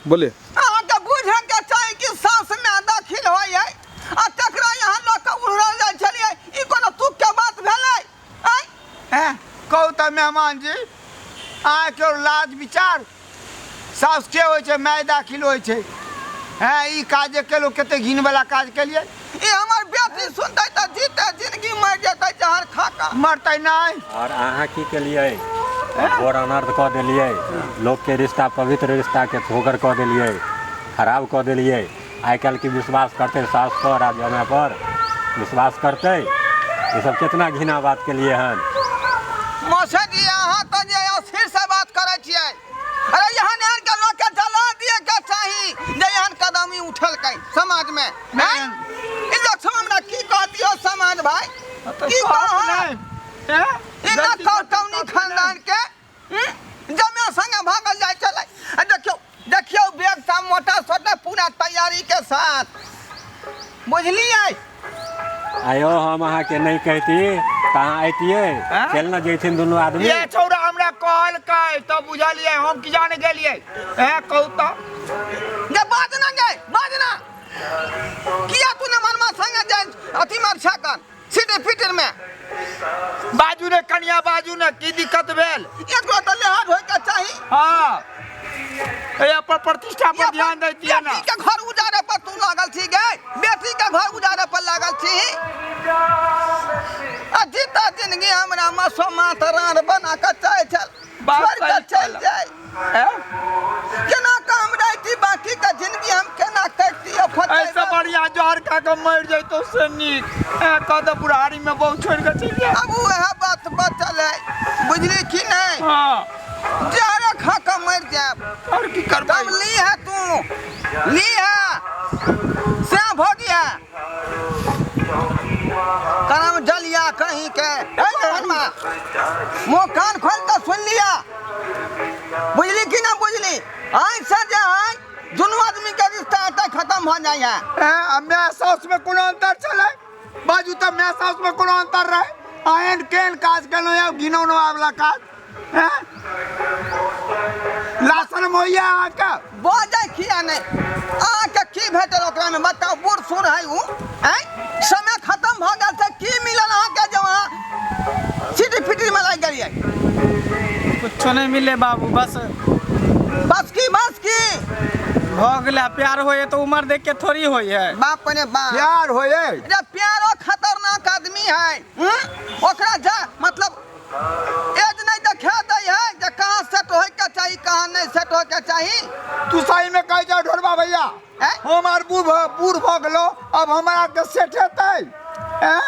बोलिए। अहाँके बुझऽके चाही कि सास माय दाखिल होइ है आ तकरा यहाँ लऽ कऽ उड़ल जाइ छलियै, ई कोनो तुक के बात भेलै? आँय? हैं, कहू तऽ मेहमान जी, अहाँके लाज विचार साउस के होइ छै, माय दाखिल होइ छै। हैं, ई काज जे केलहुँ, कते घिनवला काज केलियै। ई हमर बेटी सुनतै तऽ जीते जिंदगी मरि जेतै जहर खा कऽ। मरतै नहि। आओर अहाँ की केलियै? घोर अनर्थ कऽ देलियै। लोकके रिश्ता, पवित्र रिश्ताके ठोकर कऽ देलियै, खराब कऽ देलियै। आइ काल्हि की विश्वास करतै सास पर आ जमाय पर विश्वास करतै? ई सब केतना घिना बात केलियै हन। मौसा जी, अहाँ तऽ जे अस्थिर से बात करै छियै। अरे एहन एहन के लोक के जला दिए के चाही जे एहन कदम ई उठलकै समाज में। नहि। ई लोक सब हमरा की कहती हो समाज भाई? तऽ की कहत कहत? नहि। हैं? ई गलती कौटौनी करतै तऽ खानदान के जमे संगे भागल जाइ छलै। आ देखियौ देखियौ, बैग सब मोटा सोटा पूरा तैयारी के साथ, बुझलियै? आयो, हम अहाँके नहि कहिती तऽ अहाँ अइतियै? आँय? चलि ने जैथिन दुनू आदमी। ये छौड़ा हमरा कहलकै तऽ बुझलियै, हम की जाने गेलियै। हैं, कहू तऽ। जे बाजना गे बाजना, किया तू ने मनमा संगे जाइ अथी मार छकन सीटे फिटर में? बाजू ने कनिया, बाजू ने, की दिक्कत भेल? एकरो तऽ लिहाज होय के चाही। हाँ, ए अपन प्रतिष्ठा पर ध्यान दैतियै ने। बेटी के घर उजाड़े पर तू लागल छी गे, बेटी के घर उजाड़े पर लागल छी। आ जीता जिंदगी हमरा मसोमा रान बना के चाहे छल, बात छोड़ के सही चलि कहलक। जाय। हैं? केना काम रहती, बाकी के जिंदगी हम केना कटती? ऐसे बढ़िया जहर खा के मरि जैतो से नीक। हैं, कह तऽ बुढ़ारी में बहु छोड़ के चलि जाय। अब वएह बात बचल है, बुझली कि नहीं? हाँ। जहरे खा के मरि जायब। और की करबै? तब ली है, तू ली है से भोगिया करम जलिया कहीं के। ए हनुमा, मुँह कान खोल के सुन लिया, बुझली कि ना बुझली? आइ से जे है दुनू आदमी के रिश्ता एतऽ खत्म भऽ जाइ है। हैं, आ माय साउस में कोनो अंतर छलै? बाजू तऽ, माय साउस में कोनो अंतर रहै? एहन केहन काज केलहुँ यौ, घिनौनो वाला काज। हैं, लासन होइया अहाँके? बजै किया नहि? अहाँके की भेटल ओकरामे, बताउ? बूढ़ सूढ़ है उ, आँय? समय खत्म भऽ गेल छै। की मिलल अहाँके जे अहाँ सिटी फिटीमे लागि गेलियै? कुछो नहि मिले बाबू, बस। बस की, बस की? भऽ गेलै। प्यार होइए तऽ उमर देख के थोड़ी होइ है। बाप रे बाप। प्यार होइए? रे, प्यारो खतरनाक आदमी है, हम्म? ओकरा जा मतलब एज नहीं देखा दै है जे कहाँ सेट होय के चाही, कहाँ नहीं सेट होय के चाही। तू सही में कहै छौ ढोरबा भैया। हैं? हम आर बूढ़ भऽ गेलो, अब हमरा के सेट हेतै? हैं?